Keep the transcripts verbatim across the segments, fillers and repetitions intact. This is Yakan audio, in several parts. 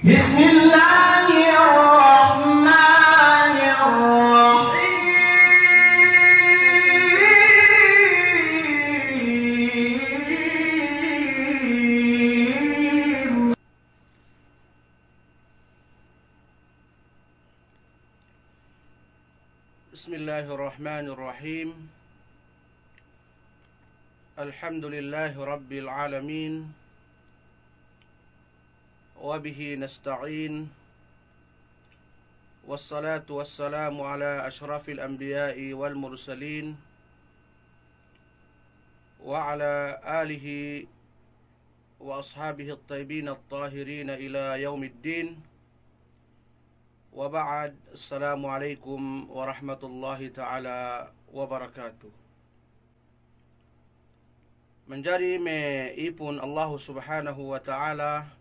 بسم الله الرحمن الرحيم. بسم الله الرحمن الرحيم. الحمد لله رب العالمين. وبه نستعين. والصلاة والسلام على أشرف الأنبياء والمرسلين. وعلى آله وأصحابه الطيبين الطاهرين إلى يوم الدين. وبعد، السلام عليكم ورحمة الله تعالى وبركاته. Manjari me' ipun Allahu Subhanahu wa Ta'ala,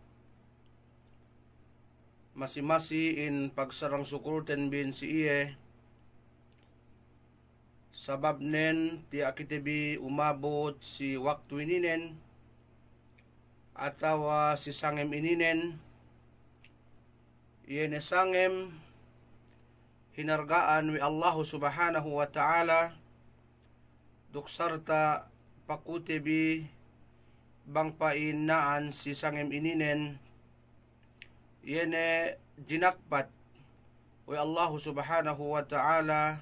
masi-masi in pagsarang sukulten bin si iye, sababnen tiya' kite bi umabut si waktu ininen, atawa si sangem ininen, iye ne sangem hinarga'an we' Allahu Subhanahu wa Ta'ala, duk sarta' pakute bi bang pa'in na'an si sangem ininen, iye ne jinakpat we' Allahu Subhanahu wa Ta'ala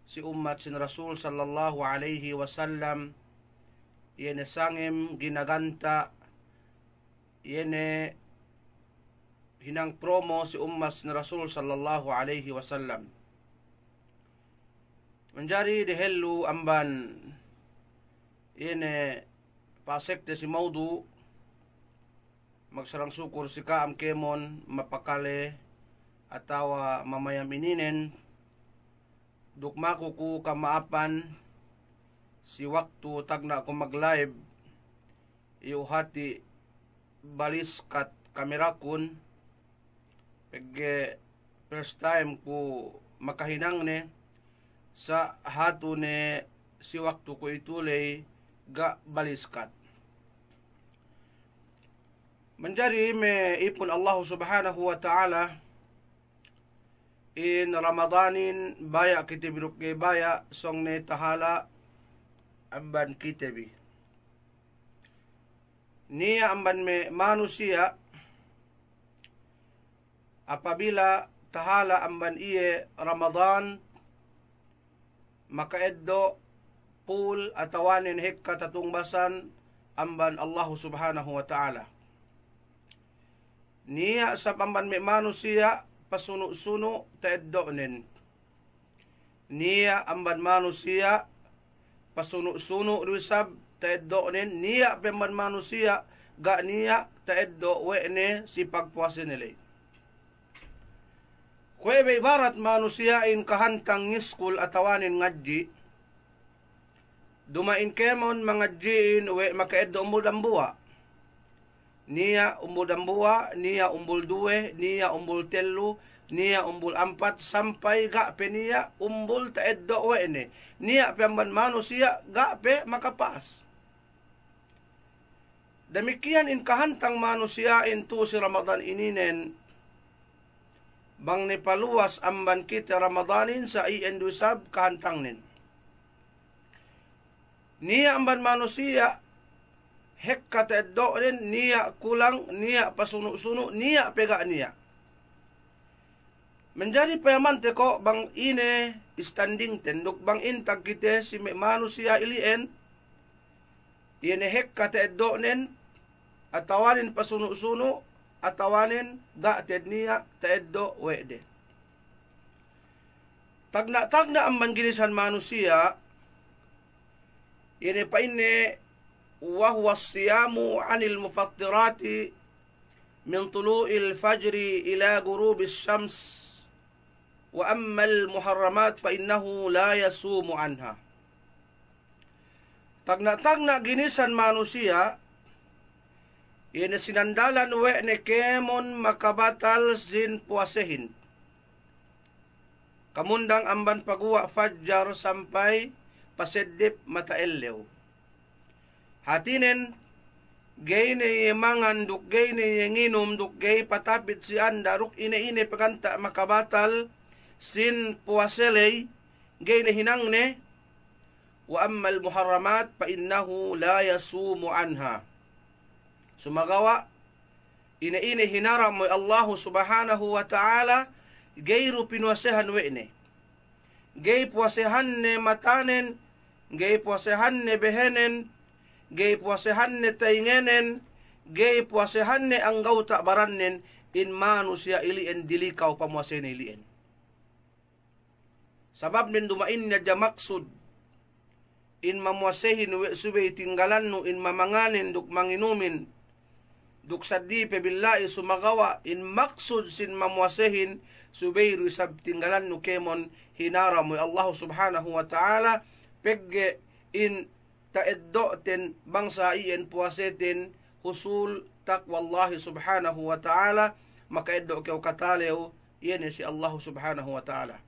si ummat sin Rasul sallallahu alayhi wasallam, iye ne sangem ginaganta', iye ne hinang promo si ummat sin Rasul sallallahu alayhi wasallam. Manjari dehellu amban iye ne pasekte si mawdu', magsarang sukul si ka'am kēmon mapakale atawa mamayam ininen, duk maku ku kama'apan si waktu tagna' ku mag-live, iyu' hati' baliskat kamerakun, pegge' first time ku makahinang ne, sa' hatu ne si waktu ku itu ley ga' baliskat. Manjari me' ipun Allahu Subhanahu wa Ta'ala, in Ramadanin baya' kite bi duk ga'i baya' sōng ne tahala' amban kite bi. Niya' amban me' manusiya', apabila tahala' amban iye Ramadan, maka'eddo' pul atawanen hekka tatungbasan amban Allahu Subhanahu wa Ta'ala. Niya' sab amban me' manusiya' pasunu'-sunu' ta'eddo'nen. Niya' amban manusiya' pasunu'-sunu' du isab ta'eddo'nen, niya' pe amban manusiya' ga' niya' ta'eddo' we' ne si pagpuwasene ley. Kuwe' be ibarat manusiya'in kahantang ngiskul atawanen ngadji', duma'in kēmon mangadji'in we' maka'eddo' umbul dambuwa'. Niya' umbul dambuwa', niya' umbul duwe, niya' umbul tellu, niya' umbul ampat, sampay ga' pe niya' umbul ta'eddo' we' ne. Niya' pe amban manusiya' ga' pe makapas. Damikiyan in kahantang manusiya'in tu'u si Ramadan ininen, bang ne paluwas amban kite Ramadanin sa' iyan du isab kahantangnen. Niya' amban manusiya' hekka ta'eddo'nen, niya' kulang, niya' pasunu'-sunu', niya' pe ga' niya'. Manjari payamante ko' bang ine istandingten duk bang intag kite si me' manusiya' ili'en, iye ne hekka ta'eddo'nen, atawanen pasunu'-sunu', atawanen ga' te'ed niya' ta'eddo' we' de. Tagna'-tagna' amban ginisan manusiya', iye ne pa'inne, وهو الصيام عن المفطرات من طلوع الفجر إلى غروب الشمس، وأما المحرمات فإنه لا يصوم عنها. Tagna'-tagna' ginisan manusiya', iye ne sinandalan we' ne kēmon makabatal sin puwasehin, kamundang amban paguwa' fajjar sampay paseddep mata ellew. Hātinen, ga'i ne iye mangan duk ga'i ne iye nginum duk ga'i patapit si anda duk ine-ine pe ganta' makabatal sin puwase ley, ga'i ne hinangne. Wa ammal muharramat fa innahu la yasumu anha. Sumagawa' ine-ine hinaram we' Allahu Subhanahu wa Ta'ala, ga'i du pinuwasehan we' ne. Ga'i puwasehanne matanen, ga'i puwasehanne behenen, ga'i puwasehanne tayingenen, ga'i puwasehanne anggawta' barannen, in manusiya' ili'en dilikaw pamuwasene ili'en. Sababnen duma'in ne hadja maksud in mamuwasehin we' subey tinggalannu in mamanganin duk manginumin, duk saddi pe billa'i sumagawa' in maksud sin mamuwasehin subey du isab tinggalannu kēmon hinaram we' Allahu Subhanahu wa Ta'ala, pegge' in ta'eddo'ten bang sa iyan puwaseten husul taqwallahi Subhanahu wa Ta'ala, maka'eddo' kew katalew iye ne si Allahu Subhanahu wa Ta'ala.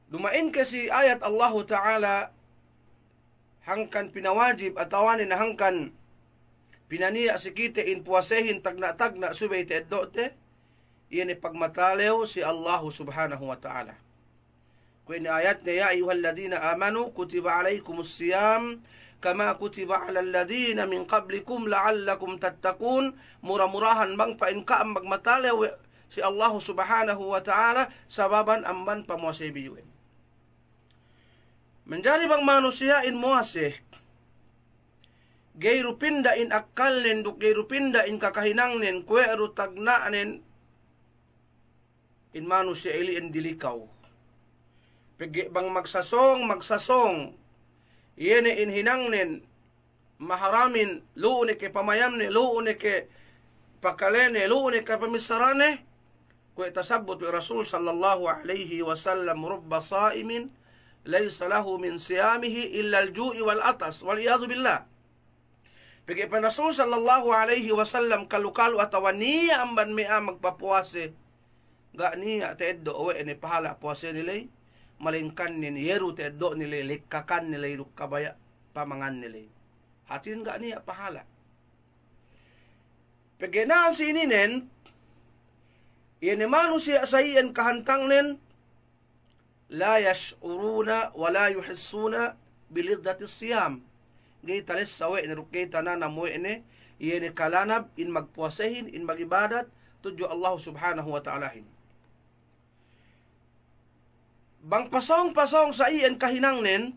Duma'in ke si ayat Allahu Ta'ala hangkan pinawajib atawa ne na hangkan pinaniya' si kite in puwasehin tagna'-tagna' subey ta'eddo'te, iye ne pagmatalew si Allahu Subhanahu wa Ta'ala. Kuwe' ne ayatne, يا أيها الذين آمنوا كتب عليكم الصيام كما كتب على الذين من قبلكم لعلكم تتقون. Mura-murahan bang pa'in ka'am magmatalew we' si Allahu Subhanahu wa Ta'ala sababan amban pamuwase bi iwen. Manjari bang manusiya'in muwase, ga'i du pinda in akkalnen duk ga'i du pinda in kakahinangnen, kuwe' du tagna'nen, in manusiya' ili'en dilikaw. Pegge' bang magsasōng, magsasōng, iye ne in hinangnen maharamin, lu'u ne ke pamayamne, lu'u ne ke pakalene, lu'u ne ke pamissarane. Kuwe' tasabbut we' Rasul sallallahu alaihi wasallam, رب صائم ليس له من صيامه إلا الجوع والعطش، والعياذ بالله. Pegge' pa'in Rasul sallallahu alaihi wasallam, kalu-kalu atawa niya' amban me' a'a magpapuwase, ga' niya' ta'eddo' we' ne pahala' puwasene ley, malengkannen iye du ta'eddo'ne ley lekkakanne ley duk kabaya' pamanganne ley. Hātinen ga' niya' pahala'. Pegge' na'an si ininen, iye ne manusiya' sa iyan kahantangnen, لا يشعرون ولا يحسون بلذة الصيام. Ga'i talessa we' ne duk ga'i tananam we' ne, iye ne kalanab in magpuwasehin, in magibadat tudju Allah Subhanahu wa Ta'alahin. Bang pasōng-pasōng sa iyan kahinangnen,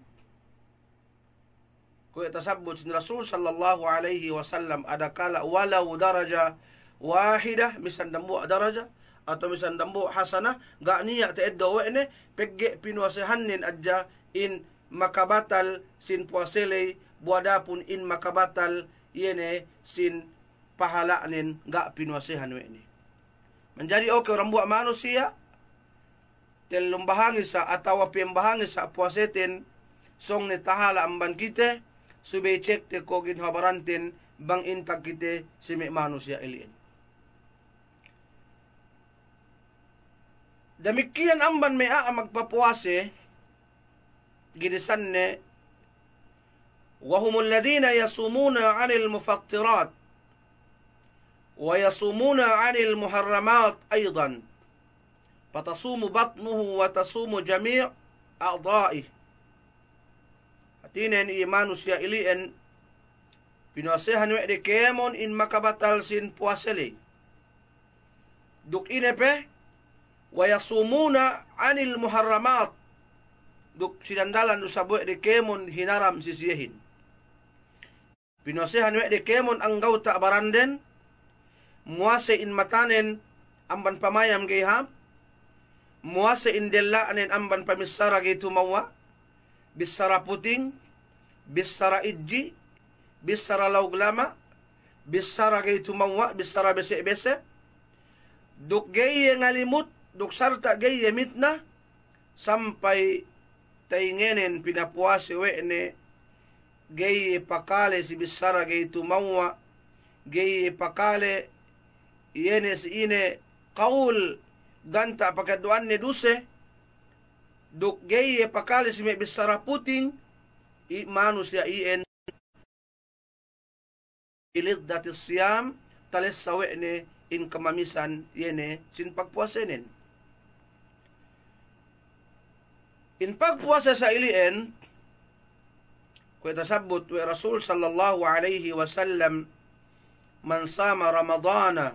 kuwe' tasabbut sin Rasul sallallahu alaihi wasallam, adakala' ولو درجة واحدة, misan dambuwa' daraja, atawa misan dambuwa' hasana, ga' niya' ta'eddo' we' ne, pegge' pinuwasehannen hadja in makabatal sin puwase ley, bu adapun in makabatal iye ne sin pahala'nen ga' pinuwasehan we' ne. Manjari oke, dambuwa' manusiya', tellum bahangi sa atawa piyem bahangi sa puwaseten, sōng ne tahala' amban kite, subey cekte ko' ginhawa baranten bang intag kite si me' manusiya' ili'en. Damikkiyan amban me' a'a magpapuwase, ginisan ne, وهم الذين يصومون عن المفطرات ويصومون عن المحرمات أيضا، فتصوم بطنه وتصوم جميع أعضائه. Hātinen iye manusiya' ili'en, pinuwasehan we' de kēmon in makabatal sin puwase ley. Duk ine pe, ويصومون عن المحرمات. Duk sinandalan du isab we' de kēmon hinaram si siyehin. Pinuwasehan we' de kēmon anggawta' baranden, muwase in matanen amban pamayam ga'i hāp, muwase in della'nen amban pamissara ga'i tumawwa', bissara puting, bissara ijji', bissara lawg lama', bissara ga'i tumawwa', bissara bese'-bese', duk ga'i iye ngalimut, duk sarta' ga'i iye mitna, sampay tayingenen pinapuwase we' ne, ga'i iye pakale si bissara ga'i tumawwa', ga'i iye pakale iye ne si ine kawul ganta' pakaddu'anne duse, duk ga'i iye pakale si me' bissara puting, i manusiya' iyan لذة الصيام, talessa we' ne in kamamisan iye ne sin pagpuwasenen. In pagpuwase sa ili'en, kuwe' tasabbut we' Rasul sallallahu alaihi wasallam, من صام رمضان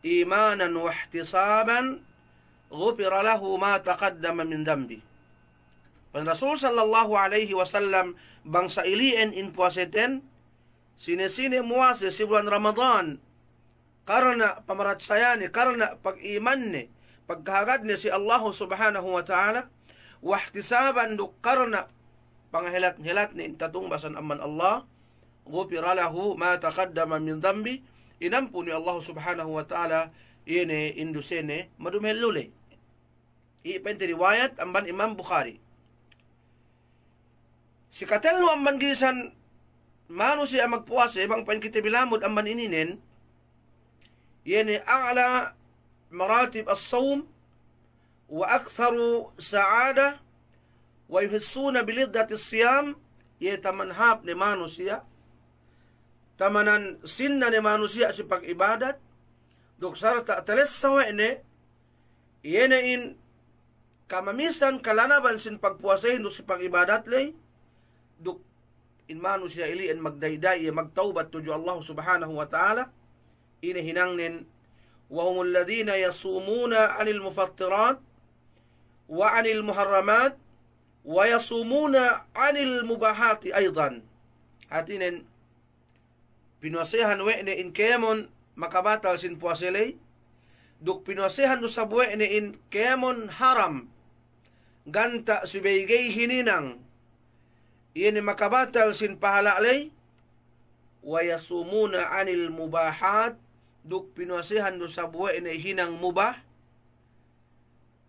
إيمانا واحتسابا غفر له ما تقدم من ذنبه. Pa'in Rasul sallallahu alaihi wasallam, bang sa ili'en in puwaseten, sine-sine muwase si bulan Ramadan, karna' pamaratsayane, karna' pag'imanne, pagkahagadne si Allahu Subhanahu wa Ta'ala, wahtisaban, duk karna' pangahelat-helatne in tatungbasan amban Allah, غفر له ما تقدم من ذنبه, inampun we' Allahu Subhanahu wa Ta'ala iye ne in dusene madumehellu ley. Iye pa'inte riwayat amban Imam Bukhari. Sikatellu amban ginisan manusiya' magpuwase, bang pa'in kite bi lamud amban ininen, iye ne أعلى مراتب الصوم وأكثر سعادة ويحسون بلذة الصيام, iye taman hāp ne manusiya', tamanan sinna ne manusiya' si pag'ibadat, duk sarta' talessa we' ne, iye ne in kamamisan kalanaban sin pagpuwasehin duk si pag'ibadat ley, duk in manusiya' ili'en magdai'-dai' iye magtawbat tudju Allahu Subhanahu wa Ta'ala, ine hinangnen, وهم الذين يصومون عن المفطرات وعن المحرمات ويصومون عن المباحات أيضا. Hātinen, pinuwasehan we' ne in kēmon makabatal sin puwase ley, duk pinuwasehan du isab we' ne in kēmon haram, ganta' subey ga'i hininang, iye ne makabatal sin pahala' ley, ويصومون عن المباحات, duk pinuwasehan du isab we' ne hinang mubah,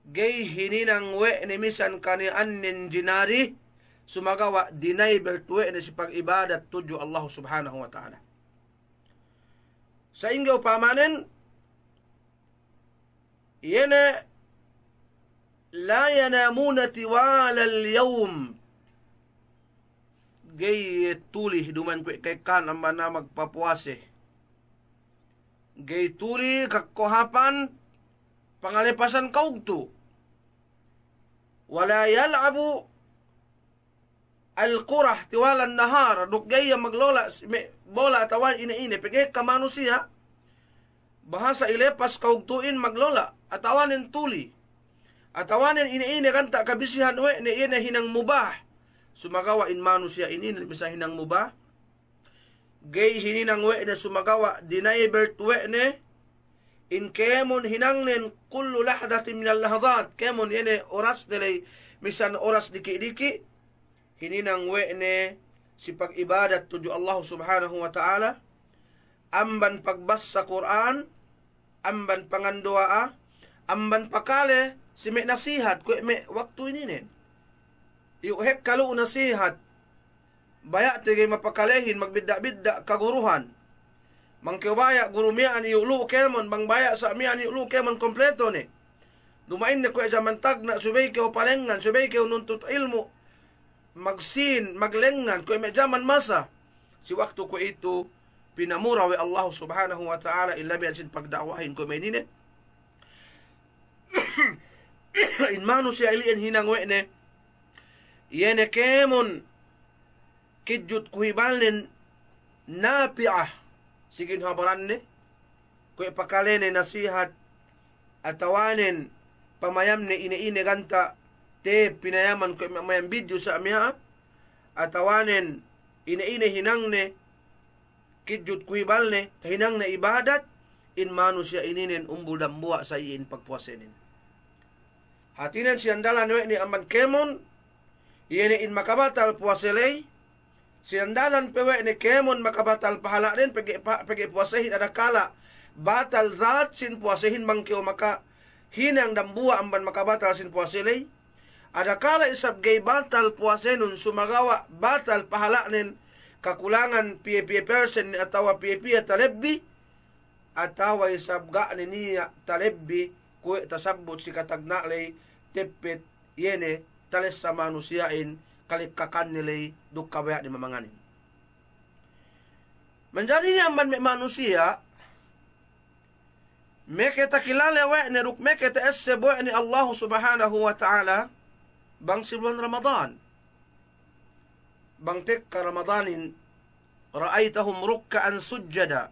ga'i hininang we' ne misan kaniya'annen jinari, sumagawa' dinayber tu we' ne si pag'ibadat tudju Allahu Subhanahu wa Ta'ala. Sa'ingge upamanen, iye ne, لا ينامون طوال اليوم. Ga'i iye tuli duma'in kuwe' ka'ekkahan amban a'a magpapuwase. Ga'i tuli kakohapan pangalepasan kawugtu'. ولا يلعب الكرة طوال النهار, duk ga'i iye maglola' si me' bola atawa ine-ine, pegge' ekka manusiya' bahasa ilepas kawugtu'in maglola', atawanen tuli, atawanen ine-ine ganta' kabisihan we' ne, iye ne hinang mubah. Sumagawa' in manusiya' inin bisan hinang mubah, ga'i hininang we' ne, sumagawa' dinayber tu we' ne in kēmon hinangnen كل لحظة من اللحظات, kēmon iye ne orasne ley, misan oras diki'-diki', hininang we' ne si pag'ibadat tudju Allahu Subhanahu wa Ta'ala, amban pagbassa Kur'an, amban panganduwa'a, amban pakale si me' nasihat kuwe' me' waktu ininen. Iyu' hekka lu'u nasihat, baya'te ga'i mapakalehin, magbidda'-bidda' kaguruhan. Bang kew baya' guru miya'an iyu' lu'u kēmon, bang baya' sa' miya'an iyu' lu'u kēmon kompleto ne. Duma'in ne kuwe' jaman tagna' subey kew palengngan, subey kew nuntut ilmu', magsin, maglengngan, kuwe' me' jaman masa. Si waktu kuwe'itu, pinamura we' Allahu Subhanahu wa Ta'ala in labeyan sin pagda'wahin kuwe' me' ininen. In manusiya' ili'en hinang we' ne, iye ne kēmon kidjut kuhibalnen napi'a si ginuhabaranne, kuwe' pakalene nasihat, atawanen pamayamne ine-ine ganta' te pinayaman kuwe' me' mayam bidyu sa' miya'a, atawanen ine-ine hinangne kidjut kuhibalne, tahinangne ibadat, in manusiya' ininen umbul dambuwa' sa' iye in pagpuwasenen. Hātinen siyandalan we' ne amban kēmon, iye ne in makabatal puwase ley, siyandalan pe we' ne kēmon makabatal pahala'nen, pegge' pa-, pegge' puwasehin adakala' batal zat sin puwasehin bang kew makahinang dambuwa' amban makabatal sin puwase ley. Adakala' isab ga'i batal puwasenun sumagawa' batal pahala'nen, kakulangan piye-piye persen atawa piye-piye talebbi, atawa isab ga' ne niya' talebbi, kuwe' tasabbut si katagna' ley, teppet iye ne talessa manusiya'in kalikkakanne ley duk kabaya'ne mamanganin. Manjari iye amban me' manusiya', meke takilale we' ne duk meke ta'esseb we' ne Allahu Subhanahu wa Ta'ala bang si bulan Ramadan. Bang tekka Ramadanin, رأيتهم ركعا سجدا.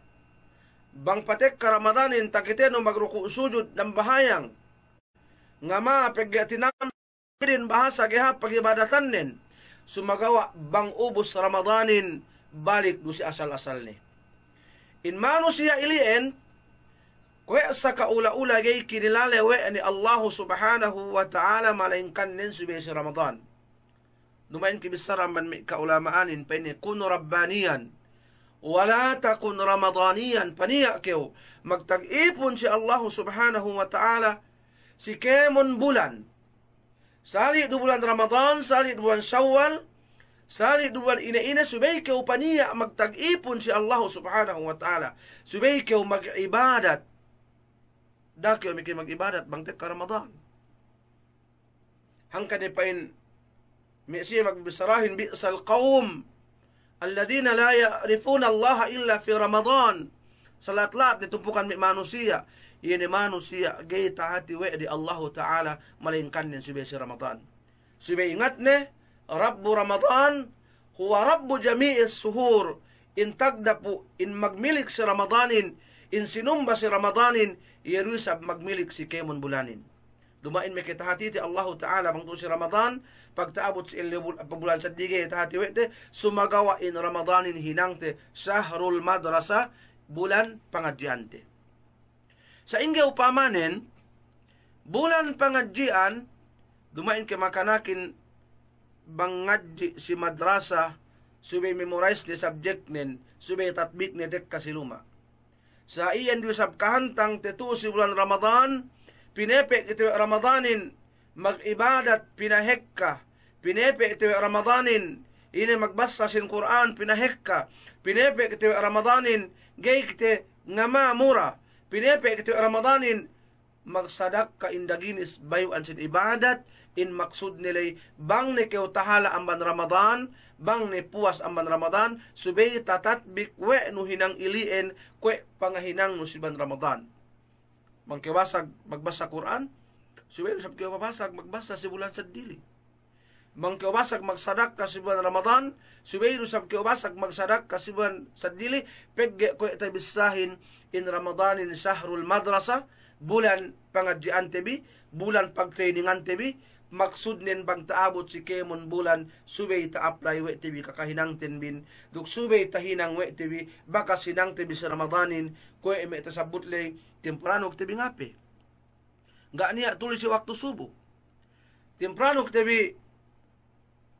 Bang patekka Ramadanin, takitenu magruku' sujud nambahayang. Ngama pegge' tinam- din bahasa ga'i hāp pagibadatannen. Sumagawa' bang ubus Ramadanin, balik du si asal-asalne. In manusiya' ili'en, kuwe' sa ka'ula-ula ga'i kinilale we' ne Allahu Subhanahu wa Ta'ala malaingkannen subey si Ramadan. Duma'in kibissara amban me' ka'ulama'anin, pa'inne, كن ربانيا ولا تكن رمضانيا. Paniya' kew magtag'ipun si Allahu Subhanahu wa Ta'ala si kēmon bulan. Sali' du bulan Ramadan, sali' du bulan Shawwal, sali' du bulan ine-ine, subey kew paniya' magtag'ipun si Allahu Subhanahu wa Ta'ala. Subey kew mag'ibadat. Da'a kew meke mag'ibadat bang tekka Ramadan. Hangkan ne pa'in me' siye magbissarahin, بئس القوم الذين لا يعرفون الله إلا في رمضان. Sala'at-la'at ne tumpukan me' manusiya', iye ne manusiya' ga'i tahati we' de Allahu Ta'ala malaingkannen subey si Ramadan. Subey ingatne, رب رمضان هو رب جميع الشهور. In tagdapu', in magmilik si Ramadanin, in sinumba si Ramadanin, iye du isab magmilik si kēmon bulanin. Duma'in meke tahatite Allahu Ta'ala bang tu'u si Ramadan, pagta'abut si ellew bul-, bulan seddili ga'i tahati we' te, sumagawa' in Ramadanin hinangte شهر المدرسة, bulan pangadji'ante. Sa'ingge upamanen, bulan pangadji'an, duma'in ke makanakin bang ngadji' si madrasa, subey memorize ne subject-nen, subey tatbik ne tekka si luma'. Sa' iyan du isab kahantang te tu'u si bulan Ramadan, pinepe' kite we' Ramadanin mag'ibadat pinahekka, pinepe' kite we' Ramadanin ine magbassa sin Kur'an pinahekka, pinepe' kite we' Ramadanin ga'i kite ngama mura, pinepe' kite we' Ramadanin magsadakka in daginis bayu'an sin ibadat, in maksudne ley, bang ne kew tahala' amban Ramadan, bang ne puwas amban Ramadan, subey tatatbik we' nu hinang ili'en kuwe' pangahinangnu si bulan Ramadan. Bang kew basag magbassa Kur'an, subey du isab kew babasag magbassa si bulan seddili. Bang kew basag magsadakka si bulan Ramadan, subey du isab kew basag magsadakka si bulan seddili, pegge' kuwe' tabissahin in Ramadanin شهر المدرسة, bulan pangadji'ante bi, bulan pagtrainingante bi, maksudnen bang ta'abut si kēmon bulan, subey ta-apply we' te bi kakahinangten bin, duk subey tahinang we' te bi bakas hinangte bi si Ramadanin, kuwe' me' tasabbut ley, temprano kite bi ngape. Ga' niya' tuli si waktu subu. Temprano kite bi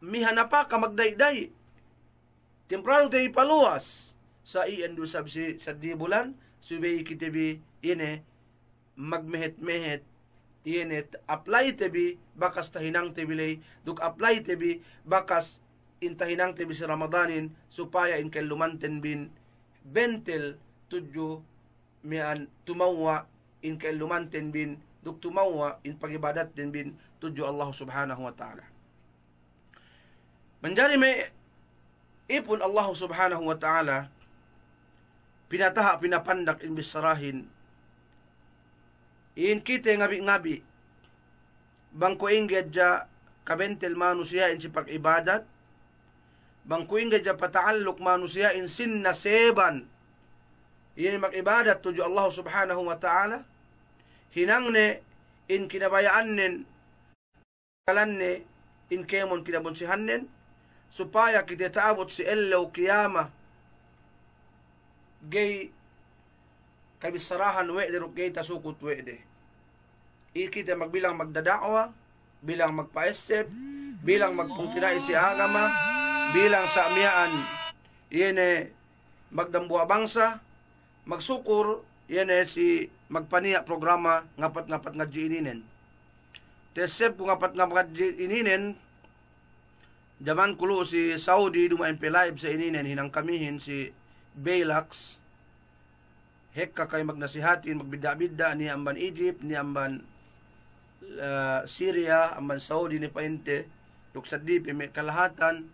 miha napaka magdayi'-dayi'. Temprano kite bi paluwas. Sa' iyan du isab si seddili bulan, subey kite bi ine magmehet-mehet, ine apply te bi bakas tahinangte bi ley, duk apply te bi bakas in tahinangte bi si Ramadanin, supaya in ka'ellumanten bin bentel tudju miya'an tumewwa' in ka'ellumanten bin, duk tumewwa' in pagibadatten bin tudju Allah Subhanahu wa Ta'ala. Manjari me' ipun Allah Subhanahu wa Ta'ala, pinataha' pinapandak in bissarahin, in kite ngabi'-ngabi', bang kuwe' ingge hadja kabentel manusiya'in si pag'ibadat, bang kuwe' ingge hadja pata'alluk manusiya'in sin naseban, iye ne mag'ibadat tudju Allah Subhanahu wa Ta'ala, hinangne in kinabaya'annen, kalanne in kēmon kinabunsihannen, supaya kite ta'abut si ellew kiyama ga'i kabissarahan we' de duk ga'i tasukut we' de. Iye kite magbilang magdada'wa, bilang magpa'esseb, bilang magpungtina'i si agama, bilang sa' miya'an iye ne magdambuwa' bangsa, magsukur iye ne si magpaniya' programa ngapat-ngapat ngadji' ininen. Ta'essebku ngapat-ngapat ngadji' ininen, jamanku lu'u si Saudi, duma'in pe live sa' ininen hinang kamihin si Baylax. Hekka kami magnasihatin, magbidda'-bidda', niya' amban Egypt, niya' amban, eh, Syria, amban Saudi ne pa'inte, duk seddili pe me' kalahatan,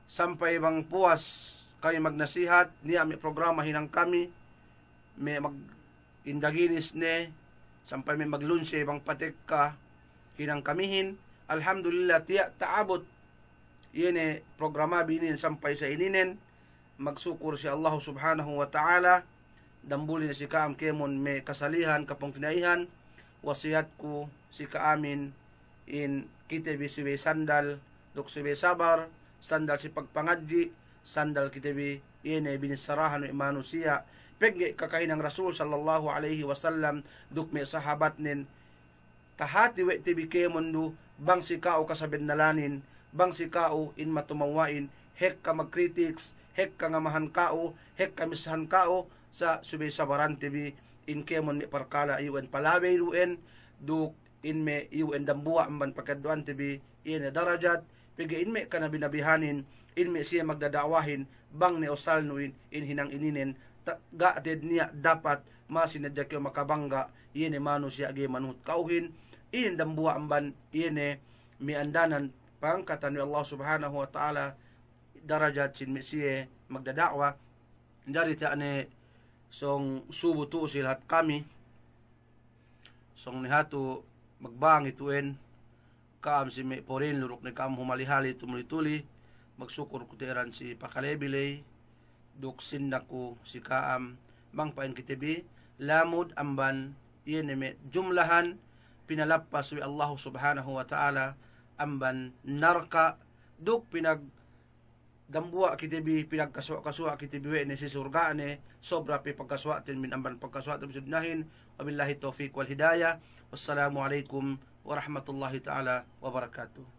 sampay bang puwas Kami magnasihat, niya' me' programa hinang kami, me' mag-, indaginis ne, sampay me' maglunse bang patekka hinang kamihin. Alhamdulillah, tiya' ta'abut iye ne programa bi inin sampay sa ininen. Magsukul si Allahu Subhanahu wa Ta'ala, dambuli ne si ka'am kēmon me' kasalihan, kapungtina'ihan. Wasiyatku si ka'amin, in kite bi subey sandal, duk subey sabar, sandal si pagpangadji', sandal kite bi, iye ne binissarahan we' manusiya'. Pegge' kakahinang Rasul sallallahu alaihi wasallam duk me' sahabatnen, tahati we' te bi kēmon du, bang si ka'u kasabennalanin, bang si ka'u in matumawwa'in, hekka magkritiks, hekka ngamahan ka'u, hekka missahan ka'u, sa' subey sabarante bi in kēmon me' parkala' iyu'en palabey du'en, duk in me' iyu'en dambuwa' amban pakaddu'ante bi, iye ne darajat, pegge' in me' kanabi-nabihanin, in me' siye magdada'wahin, bang ne osalnu in, in hinang ininen, ta-, ga' te'ed niya' dapat, masi ne hadja kew makabangga', iye ne manusiya' ga'i manuhut ka'uhin, inin dambuwa' amban, iye ne me' andanan pangangkatan we' Allah Subhanahu wa Ta'ala darajat sin me' siye magdada'wa. Jari tiya' ne sōng subu tu'u si lahat kami, sōng ne hatu magbang itu'en, ka'am si me' porin lu duk ne ka'am humali-hali tumuli-tuli, magsukul ku te'ed si pakalebi ley, duk sindak ku si ka'am, bang pa'in kite bi, lamud amban, iye ne me' jumlahan, pinalappas we' Allahu Subhanahu wa Ta'ala, amban narka', duk pinag- dambuwa' kite bi, pinagkasuwa'-kasuwa' kite bi we' ne si surga' ne, sobra pe pagkasuwa'ten min amban pagkasuwa'ten bi si dunyahin. Wabillahi tawfiq wal hidayah. Wassalamu alaikum warahmatullahi ta'ala wabarakatuh.